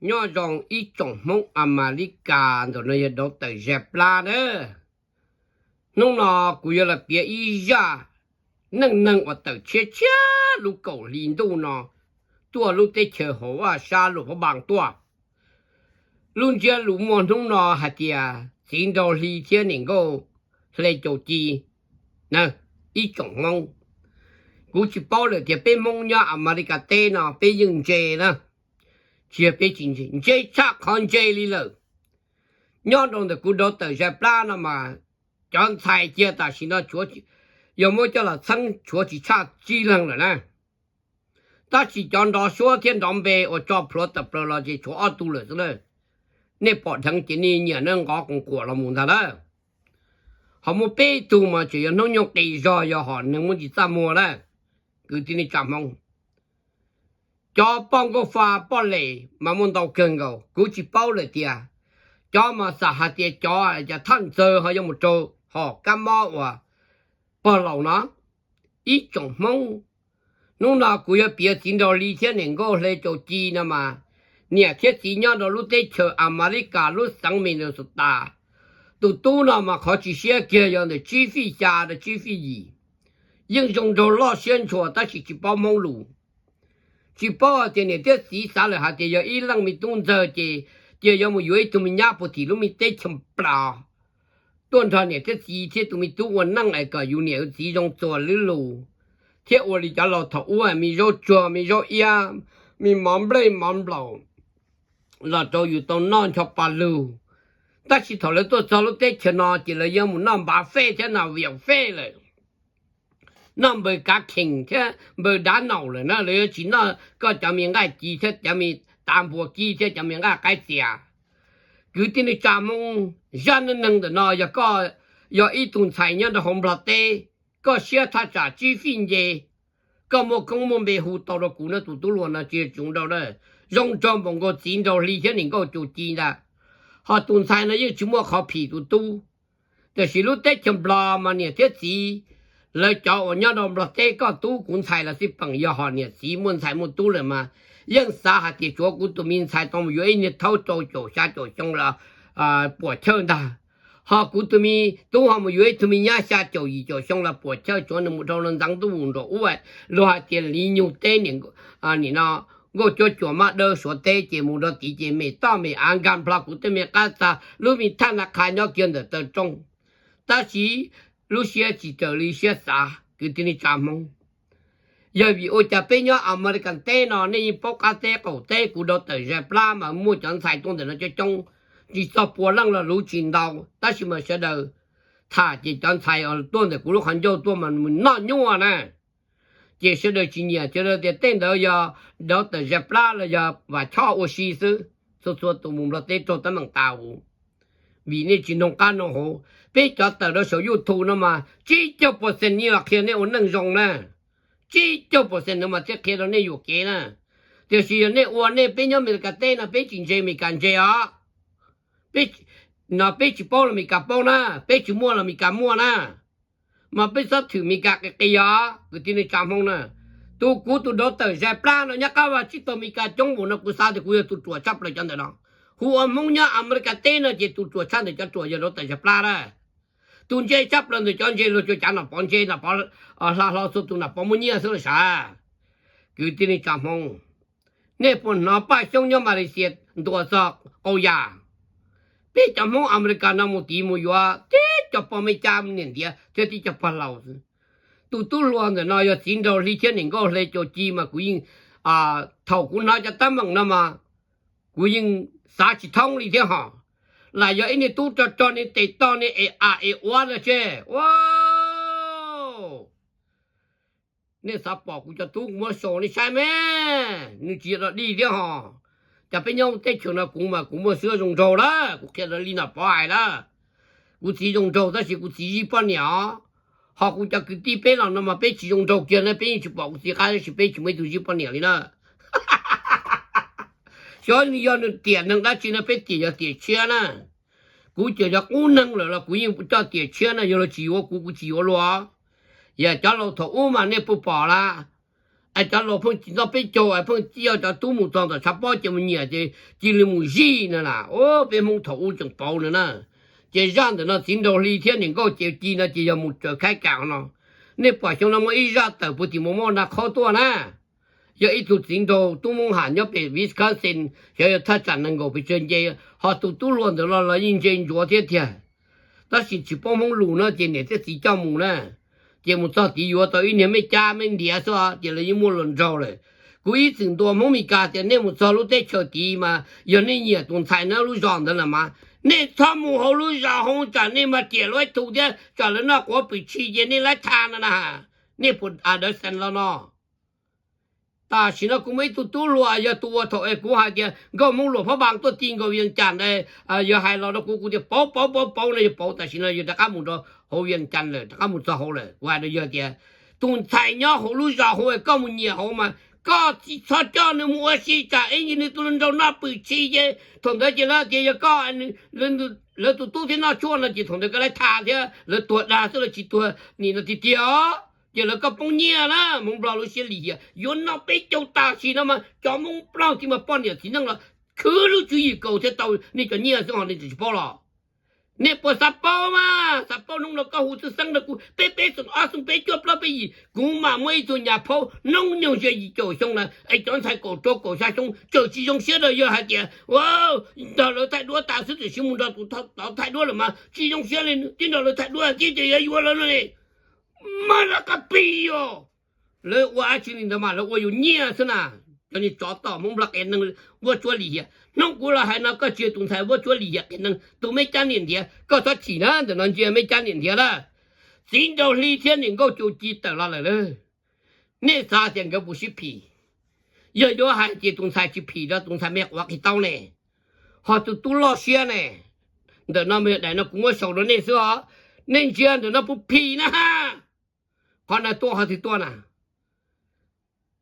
Nyob zoo ib tsoom Hmoob Amelikas ntawm no yog dov tawm zais plab na. Hnub no kuv yuav los piav ib zaj neej neeg uas tawm tshiab tshiab lub kaum hli ntuj no tuaj lub teb chaws hauv vaj sab Luam Phab Npas tuaj. Lub ntsiab lus muaj hnub no hais tias txiv nraug hli thiab niam nkauj hle caum ci. Ib tsoom Hmoob, kuv tsis paub lawm tias peb Hmoob nyob Amelikas teb no peb yeej ntse na, tsis yog peb tsis ntse, ntse tshaj qhov ntse li lawm. Nyob rau ntawm kuv dov tawm zais plab no mas cov ntxhais cia tam sim no yog muab coj los txheeb tshuav tsis tshaj tsib leeg lawm na. Tab sis cov nrov suab thiab nrov npe uas tso plhuav tawm plaws los ces tshuav ob tug lawm xwb na. Nej pom dheev ces nej nyiam nej nqov quas quam los mus ntag na. Ho muaj peb tug mas tseem yog hnub nyoog qis zog yog hom neeg muaj ntsis txaj muag na. Kwv tij neej tsa Hmoob, cov poj nkauj fa poj les mas muaj ntau kawg nkaus, kuv tsis paub lawm tias cov mas xam hais tias cov cas thaj ntxawg ho yuav mus rau hom kab mob uas pog laus no. Ib tsoom Hmoob, hnub no kuv yuav piav txiv nraug hli thiab niam nkauj hle caum ci no mas, niam thiab txiv nyob rau lub teb chaws Amelikas lub xeev Minnesota. Tus tub no mas qhov tsis siab kiag yog ntawm tsib fij xya rau tsib fij yim, yeej zoo nraug loj siab ntshua tab sis tsis paub Hmoob lus. Tsis paub hais tias niam thiab txiv xav lawm hais tias yog ib leej me tub ntxawg ces cia yuav mus yuav ib tug me nyab puag tim lub me teb chaws Nplog tuaj nrog niam thiab txiv thiab tus me tub ua neej es kom yus niam yus txiv zoo txuas lwb lus, thiab ua li cov laus thaum ub me zaub tsuag me zaub iab, me mov nplej mov nplaum los rau yus tau noj ncho pa lug. Tab sis thaum lawv tuaj txog lub teb chaws no ces lawv yuav mus noj npav fej thiab noj viam fej lawm, noj npaws kav kheem thiab npaws dav naum lawm na. Lawv yuav tsis noj koj cov me nqaij ci thiab cov me tav npua kib thiab cov me nqaij qaib txias. Kwv tij neej tsa Hmoob, zaj neej neeg ntawm no yog koj yog ib tug ntxhais nyob rau hauv Nplog teb, koj siab thaj tsam tsib fij nce, koj muaj koob muaj npe hu tau rau kuv na. Tus tub hluas no tsis yog tsis zoo nraug na, zoo nraug npaum nkaus txiv nraug hli thiab niam nkauj caum ci ntag. Ho tus ntxhais no yeej tsis muaj qhov phim tus tub. Tiam sis lub teb chaws Nplog mas niam thiab txiv, lawv cov uas nyob rau Nplog teb koj tub kuv ntxhais los xij peem yog hom niam txiv muaj ntxhais muaj tub lawm mas yeej xav hais tias tsuav kuv tus me ntxhais tau mus yuav ib niag thaub rau caum xya caum xyoo los puas chawj ntag. Ho kuv tus me tub ho mus yuav ib tug me nyab xya caum yim caum xyoo los puas chawj, tsuav nws mus dhau los ntxeev ntuj nraum ub, luag hais tias li nyuj teb nim no nkauj cuab cuas mab dawb Suav teb ces mus rau tid ces me toj me av nkag nplho kuv tej me qab txag lub me thaj na qha nyob kiag ntawm taw rooj. Tab sis lub siab tsis raws li siab xav kwv tij neej tsa Hmoob. Yog vim ua cas peb nyob Amelikas teb no nej yeej paub qab teb qaum teb, kuv dov tawm zais plab mas muaj cov ntxhais tuaj ntawm no coob coob, tsis txog pua leej los luv tsis ntau, tab sis mas sawv daws tham ces cov ntxhais tuaj ntawm kuv lub qhov ncauj tuaj mas mus noj nyuaj na. Ces sawv daws tsis nyiam, sawv daws tias tej ntawd yog dov tawm zais plab los yog vam choj ua si xwb. Txhua txhua tus mus Nplog teb raug teeb meem tas. Vim nej tsis noog qab noog hauv, peb cov tawm rau saum YouTube no mas tsib caug percent yeej los qhia nej ua neej zoo na. Tsib caug percent no mas thiaj qhia rau nej yuam kev na. Tiam sis yog nej ua nej, peb nyob Amelikas teb no peb tsis ntse Amelikas ntse os. No peb tsis paub los Amelikas paub na, peb tsis muaj los Amelikas muaj na. Mas peb txhob thwm Amelikas qis qis os kwv tij neej tsa Hmoob na. Tus kuv tus dov tawm zais plab no nyob qab vaj tsib taug Amelikas coob npaum no kuv xav tias kuv yog tus ruam tshaj plaws cov ntawm no. Hu ua Hmoob nyob Amelikas teb no ces tus ruam tshaj ntawm cov ruam yog dov tawm zais plab na. Tus ntse tshaj plaws ntawm cov ntse luag cuag cav Nom Pov ntse, Nom Pov hla hlo txhua tus Nom Pov muaj nyiaj xwb los sav. Kwv tij neej tsa Hmoob, nej puas hnov Paj Xyoob nyob Malaysia ntuas txog qau yas? Peb cov Hmoob Amelikas no mus tid mus yuav tib co pog me cab niam ntiav thiab tib co pog laus xwb. Tus tub hluas ntawm no yog txiv nraug hli thiab niam nkauj hle caum ci mas kuv yeej, thaum kuv hnov cov teeb meem no mas kuv yeej xav tsis thoob li thiab hos. Lam yog ib niag tub rog rog niag tes toj niag es a es ua no tse ua. Nej xav pom kuv cov tub kuv muab sau nej saib me, nws tsis yog dog dig thiab hos. Cas peb nyob teb chaws no kuv mas kuv muaj xwb zoo nraug lawm, kuv qhia li Nom Pov hais lawm. Kuv txiv zoo nraug tab sis kuv txiv zij poj niam os. Ho kuv cov kwv tij peb los no mas peb tsis zoo nraug kiag na, peb yeej tsis pom kuv txiv qab tab sis peb tsis muaj ib tug zij poj niam li na. Xyov yog nws tiam neeg dab tsi no, peb tiam yog tiam tshiab na. Kuv ces yog qub neeg lawm los kuv yeej coj tiam tshiab na, yog luag tsis yuav kuv kuv tsis yuav luag. Yog cov laus thaum ub mas nej puas pom lawm? Es cov laus pheej tsis nto peb caug es pheej ciaj cov tub mus txog tom tshav pob ces mus nyiam ces cia li mus zij no na. Peb Hmoob thaum ub tseem pauv no na. Ces zaj ntawm no txiv nraug hli thiab niam nkauj ces ci no ces yog mus raws khaib kam no. Nej pom xyoo no muaj ib zaj tawm puag tim Mos Mos Nas Khob tuaj na. Yog ib tug txiv nraug tub Hmoob Ham nyob pem Wisconsin, xyov yog thaj tsam nees nkaum pes tsawg nce, ho tus tub hluas ntawd los los yeej ntse ntsuav thiab tiag. Tab sis tsis paub Hmoob lus no ces niam thiab txiv coj mus na. Ces mus txog tid yuav tau ib niag mej cab mej ntiav xwb ces lawv yeej muaj hluas nraug lawm. Kuv ib txwm ntuas Hmoob Mes Kas tias nej mus txog lub teb chaws tid mas yog nej nyiam tus ntxhais no lub zos ntawd lawm mas nej txhob mus hauv lub zos hauv tsam nej mas riam luag ib tug thiab tsam lawv noj quav pwm tshis ces nej laib tha no na. Nej puas understand los no? Tam sim no kuv muaj ib tug tub hluas yog tus uas thaum es kuv hais tias nkauj Hmoob luam phab npas tuaj ti nkaus Vias Cas ntawd, yog hais los rau kuv, kuv tias pauv pauv pauv pauv no yog pauv. Tam sim no yog rov qab mus rau hauv Vias Cas lawm, rov qab mus txog hauv lawm. Kuv hais rau yawg tias tus ntxhais nyob hauv lub zos hauv koj mus nyiam hauv mas koj tsis txhob coj nws mus ua si tsam ib ntsis nws tus hluas nraug noj pwm tshis ces thaum ntawd ces lawv tias yog koj, lawv tus tub thiab noj tshuaj no ces thaum ntawd koj laib tha thiab lawv tuag dag xwb lawv tsis tuag nim no tiag tiag os. Ces lawv koj poob nyiaj na. Hmoob Nplog lub siab lim hiam yuav noj peb caug tam sim no mas cov Hmoob Nplog tsis mas poj niam txiv neej los khwv lub tswv yim kaus thiab tau nej cov nyiaj xwb ho nej tsis paub los? Nej puas xav paub mas? Xav paub hnub no koj hu xwb xeeb rau kuv peb peb xoom ob xoom peb cuaj plaub peb yim, kuv mam muab ib tug nyuag phaub noob nyoog ze yim caum xyoo na es cov ntxhais kaum rau kaum xya xyoo tseem tsis zoo siab rau yawg hais tias nrog lawv thaij duab tas xwb, tiam sis mus nrog tus tod thaij duab lawm mas tsis zoo siab li, twb nrog lawv thaij duab thiab ces yuav yuav lawv no ne. Mas lawv qab pis os. Lawv ua dab tsi li ntawd mas lawv ua yus nyiaj xwb na. Cov niag tsov tom Hmoob Nplog qias neeg vuab tsuab lim hiam. Hnub kuv los hais no koj tsis yog tus ntxhais vuab tsuab lim hiam qias neeg, tus mej cab niam ntiav, koj txhob chim na, ntawm no ntsia mej cab niam ntiav lawm. Txiv nraug hli thiab niam nkauj Cu Ci tawm los lawm. Nej xav tias nkawd puas sib phim? Yog yuav hais ces tus ntxhais tsis phim rau tus ntxhais me quav qis taub ne, ho tus tub loj siab ne. Ntawm no mas yog daim no kuv muab sau rau nej xwb os. Nej ntsia ntawm no puas phim na? Qhov no tuaj qhov twg tuaj na?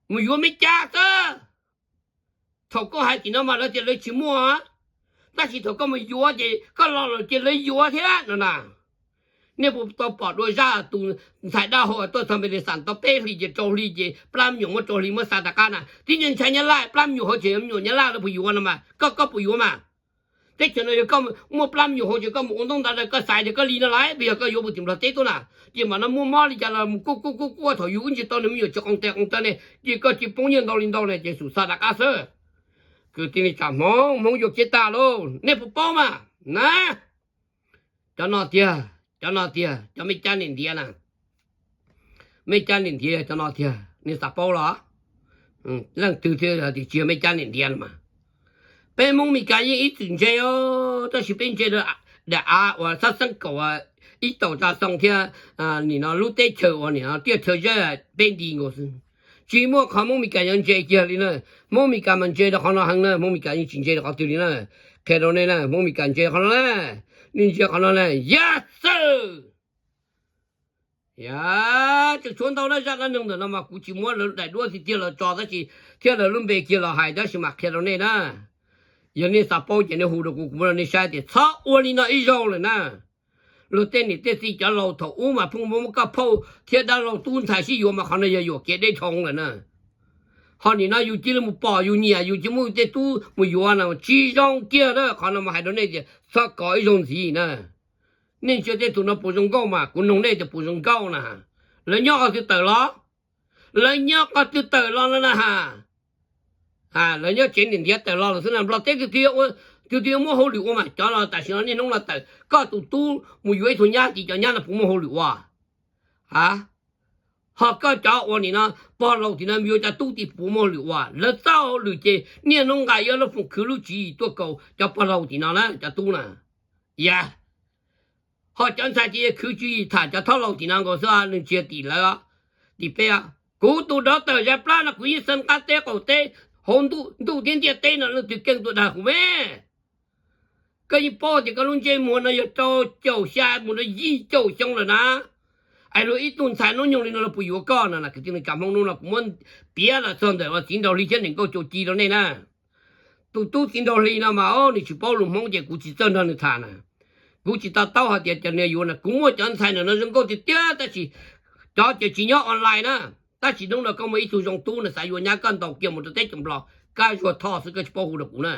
Mus yuav mej cab xwb. Thaum koj hais tim no mas lawv tias lawv tsis muaj, tab sis thaum koj mus yuav ces koj los lawm ces lawv yuav thiab no na. Nej puas tau pom dua zaj tus ntxhais dab hau tuaj txog Npes Lis Xas tau peb hlis ces rau hli ces plab me nyuam muab rau hli muab xa rov qab na? Tib ntshai Nyab Laj plab me nyuam hauv ces me nyuam Nyab Laj lawv puas yuav no mas koj koj puas yuav mas? Teb chaws no yog koj muaj plab me nyuam hauv ces koj mus ua ntaub ntawv rau koj xaiv tias koj li no lawm, yog koj yuav puag tim Nplog teb tuaj na. Ces mam no muaj mob li cas los mus kuj kuj kuj kuj thaum yus wb ntsis tau nws me nyuam tsis qee tes qee taw ne, ces koj cia poob nyiaj ntau li ntau ne ces xum xa rov qab xwb. Kwv tij neej tsa Hmoob, Hmoob yuav kiag tag lauj, nej puas paub mas na? Cov no tiag, cov no tiag, cov mej cab niam ntiav na. Mej cab niam ntiav cov no tiag, nej xav paub los? Leej twg thiaj tias tsis yog mej cab niam ntiav no mas? Peb Hmoob Mes Kas yeej ib txwm ntse os, tab sis peb ntse daim av uas xab xeeb kaum ib taus tsa xoo thiab nim no lub teb chaws uas nim no tiaj chaw zeb peb nti nkaus xwb. Tsis muaj qhov Hmoob Mes Kas yuav ntse kiag li na. Hmoob Mes Kas mas ntse rau qhov no heev na, Hmoob Mes Kas yeej tsis ntse rau qhov twg li na. Qhia rau nej na, Hmoob Mes Kas ntse qhov no na, nej ntsia qhov no na, yog xwb. Yog tseem tshuav ntau na, zaj dab neeg ntawm no mas kuv tsis muab lawv daim duab tiag tiag los tso tab sis thiab lawv lub npe kiag los hais tab sis mas qhia rau nej na. Yog nej xav paub ces nej hu rau kuv, kuv muab rau nej saib tias txhob ua li no ib zaug lawm na. Luag tej niam tej txiv cov laus thaum ub mas pheej muab koj phauj thiab dab laug tub ntxhais sib yuav mas qhov no yog yuam kev deb dhau lawm na. Ho nim no yus cia li mus pom yus nyiam yus cia muab yus tej tub mus yuav no tsis zoo kiag na. Qhov no mas hais rau nej tias txhob kov ib zaug ntxiv na. Nej ntsia tej tus no puas zoo nkauj mas kuv nug nej tias puas zoo nkauj na. Lawv nyob qhov twg tawm los? Lawv nyob qhov twg tawm los no na ha? Lawv nyob tsev niam ntiav tawm los lawm xwb na. Nplog teb twg twg twg muaj hauj lwm ua mas cov no tam sim no niaj hnub no tawm. Koj tus tub mus yuav ib tug nyab ces cov nyab no puas muaj hauj lwm ua? A, ho koj cov uas nim no pog laus tim no yuav cov tub tim puas muaj hauj lwm ua? Lawv txoj hauj lwm ces niaj hnub nqa ib lub foom khwv lub tswv yim tuaj kaus cov pog laus tim no na, cov tub na. Yog ho cov ntxhais ces khwv tswv yim tham cov thaub laus tim no nkaus xwb, nws tsis yog tim lawv, tim peb. Kuv tus dov tawm zais plab no kuv yeej xeeb qab teb qaum teb hauv ntuj thiab ntiaj teb no leej twg keej tuaj dag kuv me. Koj yeej paub tias koj lub ntsej muag no yog rau caum xya mus rau yim caum xyoo lawm na. Es luag ib tug ntxhais hnub nyoog li no los puas yuav koj no? Kwv tij neej tsa Hmoob, hnub no kuv muab piav los txog ntawm uas txiv nraug hli thiab niam nkauj Cu Ci rau nej na. Tus tub txiv nraug hli no mas nws tsis paub lus Hmoob ces kuv tsis txawj nrog nws tham na. Kuv tsis to taub hais tias cov niag yuav na, kuv muaj cov ntxhais ntawm no zoo nkauj tiag tiag tab sis cov ces tsis nyob online na. Tab sis hnub no koj muaj ib tug zoo tub nws xav yuav nyab koj ntaus kiag mus rau teb chaws Nplog, Kab Zuag Thoj xwb, koj tsis paub hu rau kuv na.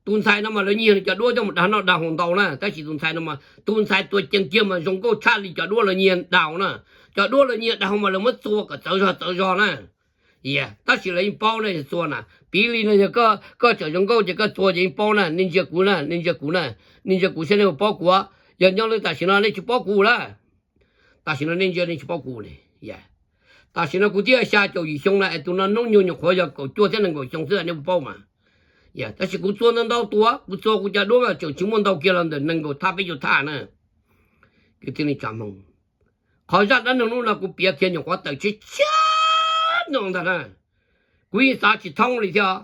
Tus ntxhais no mas lawv nyiag nws cov duab coj mus dag noj dag haus ntau na, tab sis tus ntxhais no mas tus ntxhais tuag ceev kiag mas zoo nkauj tshaj li cov duab lawv nyiag dag haus na. Cov duab lawv nyiag dag haus mas lawv muab txua kom txawv zog txawv zog na. Tab sis lawv yeej paub na, txua na. Piv li no yog koj tseem zoo nkauj ces koj txua ces yeej paub na, nej ntsia kuv na, nej ntsia kuv na, nej ntsia kuv saib nej puas paub kuv. Yog nyob li tam sim no nej tsis paub kuv lawm. Tam sim no nej ntsia nej tsis paub kuv ne. Tam sim no kuv twb xya caum yim xyoo na, es tus no hnub nyoog nyuam qhuav yog kaum cuaj thiab nees nkaum xyoo xwb nej puas paub mas. Tab sis kuv txua ntau ntau tus, kuv txua kuv cov duab mas tseem tsis muaj ntau kiag los ntawm nees nkaum thaj peb caug thaj na. Kwv tij neej tsa Hmoob, qhov zaj dab neeg hnub no kuv piav kiag nyuam qhuav tawm tshiab tshiab no ntag na. Kuv yeej xav tsis thoob li thiab.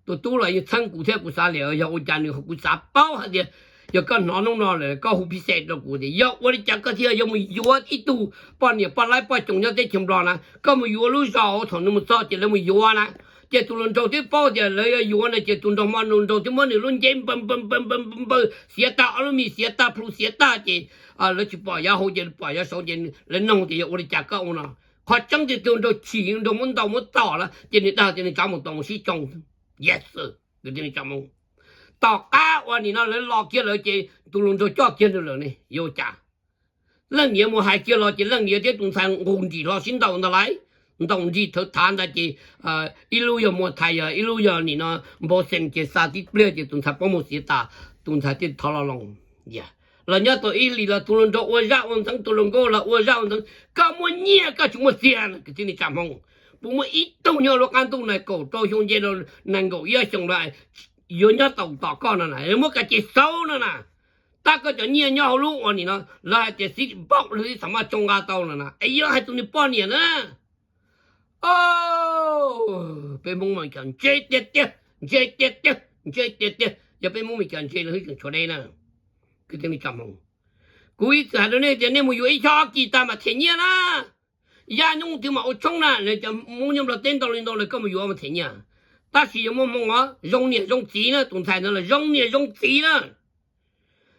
Tus tub los yeej txheeb kuv thiab, kuv xav li yog ua cas nws, kuv xav paub hais tias yog koj hnov hnub no lawm koj hu phij xej rau kuv tias yog ua li cas koj thiaj yuav mus yuav ib tug poj niam poj laib poj coom nyob teb chaws Nplog na, koj mus yuav lub zos thaum nws mus txog ces lawv mus yuav na. Ces tus hluas nraug twb paub tias lawv yuav yuav na, ces tus nraug mo nraug nraug twb muab nws lub nceb npaws npaws npaws npaws npaws, xiav tag ob lub mis, xiav tag plhu xiav tag ces lawv tsis pom yav hauv ces pom yav saud ces lawv nug tias yog ua li cas koj ua no. Qhov tseeb tiag tus nraug chim nraug muab ntaus muab tom lawm ces nws dag tias nws tsav mus tom mus sib tsoo. Yes sir, kwv tij neej tsa Hmoob. Tom qab uas nim no lawv los kiag lawm ces tus hluas nraug coj kiag nws lawm ne, yuav ua cas? Leej niam mus hais kiag los ces leej niam thiab tus ntxhais nqus nrim hlo sib ntaus ntag lauj. Ntaus nrig thawv thav ntag ces ib lub yog Muas Thais, yog ib lub yog nim no Npau Xees ces xa tib pliag ces tus ntxhais pob muag xiav tas, tus ntxhais thiaj thov lo loo. Los nyob tau ib hlis los tus hluas nraug ua zaj ua ntxeev, tus hluas nkauj los ua zaj ua ntxeev, koj muaj nyiaj koj tsis muaj txiag na kwv tij neej tsa Hmoob. Puas muaj ib tug nyob lub qab ntuj na kaum rau xyoo nce rau nees nkaum ib xyoos na, yuav nyob tau tom koj no na, muab kav ces xauv no na. Tab koj cov nyiaj nyob hauv lub uas nim no lawv hais tias xib paum lawv tib txham maj tsoo nqa tau no na, es yuav hais tus nws poj niam na. Peb Hmoob mas cov ntse tiag tiag, ntse tiag tiag, ntse tiag tiag. Yog peb Hmoob mas cov ntse los hwj tseem tshuav deb na. Kwv tij neej tsa Hmoob, kuv ib txwm hais rau nej tias nej mus yuav ib choj ob kis tas mam them nyiaj na. Yaj nyob twg mam ua tshoob na, cov Hmoob nyob Nplog teb ntau li ntau lawm koj mus yuav mas them nyiaj. Tab sis yog muaj Hmoob os, zoo niam zoo txiv na, tus ntxhais ntawd los zoo niam zoo txiv na.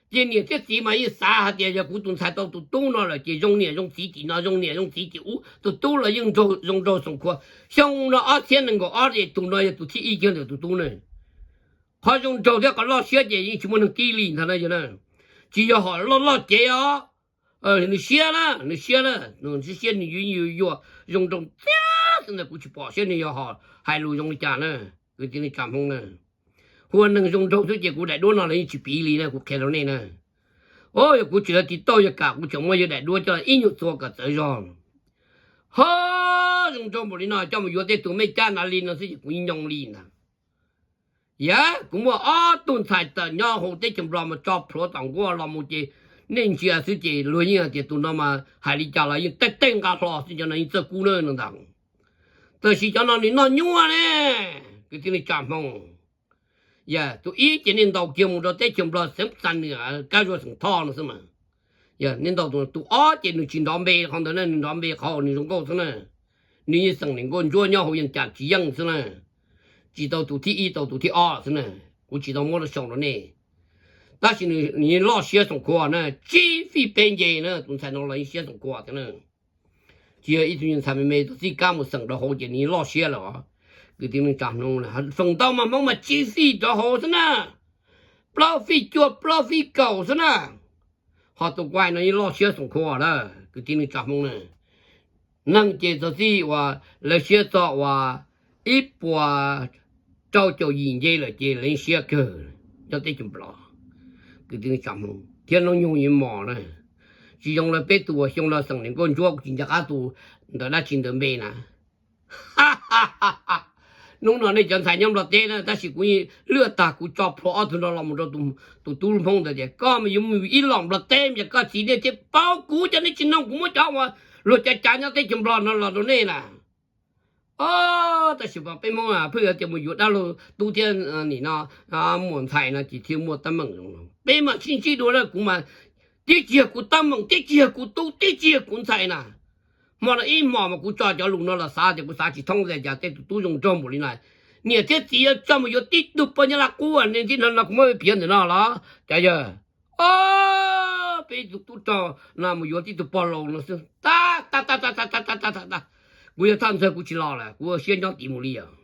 Ces niam thiab txiv mas yeej xav hais tias yog kuv tus ntxhais tau tus tub no lawm ces zoo niam zoo txiv tim no, zoo niam zoo txiv tim ub, tus tub los yeej zoo nraug xoom khua. Xyoo no ob txhiab nees nkaum ob es tus no yog tus thib ib kiag ntawm tus tub ne. Qhov zoo nraug thiab qhov loj siab ces yeej tsis muaj neeg tib li ntag na yog na. Tsis yog hom loj loj cev os. Nws siab na, nws siab na, nws siab siab nws yuav yuag zoo nraug tiag xwb ntag, kuv tsis pom siab nws yog hom hais lus zoo li cas na. Kwv tij neej tsa Hmoob na, hu ua neeg zoo nraug xwb ces kuv daim duab no los yeej tsis piv li na, kuv qhia rau nej na. Yog kuv tseem yog tiv tauj yog kam kuv tseem muab yawg daim duab coj ib nyuag txua kom txawv zog. Ho, zoo nraug npaum li no coj mus yuav tej tus mej cab nav li no xwb ces kuv nyoo li ntag. Yog kuv muaj ob tug ntxhais tawm nyob hauv teb chaws Nplog mas tso plhuav tom nkuaj los mus ces nej ntsia xwb ces luag yeej hais tias tus no mas hais li cas los yeej tej tej nqa hlo xwb, cov no yeej txawj kub na no ntag. Tab sis cov no nws noj nyuaj ne, kwv tij neej tsa Hmoob. Yog tus ib ces nej ntaus kiag mus rau teb chaws Nplog xeev Xas Nwm, Kab Zuag xeem Thoj no xwb mas. Yog nej ntaus tus, tus ob ces nws tsis nrov npe qhov ntawd na, nws nrov npe qhov uas nws zoo nkauj xwb na. Nws yeej xeem niam nkauj ntsuab nyob hauv yeej cas tsis yeej xwb na. Tsis tau tus thib ib tau tus thib ob xwb na. Kuv tsis tau muab lub xyoo rau nej. Tab sis nws loj siab xoom khua na, tsib fij peb nce na, tus ntxhais no los yeej siab xoom khua thiab na. Tsis yog ib tug ntxhais me me tau txij kab mus xeem rau hauv ces nws loj siab lawm os. Kwv tij neej tsa Hmoob, feem ntau mas Hmoob mas tsib fij rau hauv xwb na, plaub fij cuaj plaub fij kaum xwb na. Ho tus kuj no yeej loj siab xoom khua lawm kwv tij neej tsa Hmoob na. Neeg ces txog txij uas lawv siab txog uas ib puas rau caum yim nce lawm ces lawv yeej siab kawg nyob teb chaws Nplog. Kwv tij neej tsa Hmoob, thiab hnub nyoog yeej mos na. Tsis zoo li peb tus uas xyoo no xeem niam nkauj ntsuab kuv tsis nco qab tus ntawm dab tsi ntawd npe na. Hnub no nej cov ntxhais nyob Nplog teb na, tab sis kuv lwj tag kuv tso plhuav ob tug no los mus rau tus tub Hmoob ntawd tias koj mas yuav mus ib los Nplog teb mas koj txiv nej thiaj paub kuv, cov nej tsis noog kuv muab cov uas luag cav cav nyob teb chaws Nplog no los rau nej na. Tab sis peb Hmoob pheej yuav tias mus yuav dab laug tub thiab nim no muam ntxhais no ces thiaj muaj teeb meem. Peb mas sib ntsib dua na, kuv mas tib tsis yog kuv teeb meem, tib tsis yog kuv tub, tib tsis yog kuv ntxhais na. Hmo no ib hmos mas kuv tso cov lus no los xav tias kuv xav tsis thoob tias cas tej tus tub zoo nraug npaum li no. Niam thiab txiv yuav coj mus yuav tib tug pog nyab laj qub, nej ntxim no no kuv muab piav ntawm no los cas yog. Peb tus tub rog no mus yuav tib tug pog laus no xwb. Tab tab tab tab tab tab tab tab tab. Kuv yog thaj ntxawg kuv tsis los lawm, kuv ua siab nyob tid mus li os.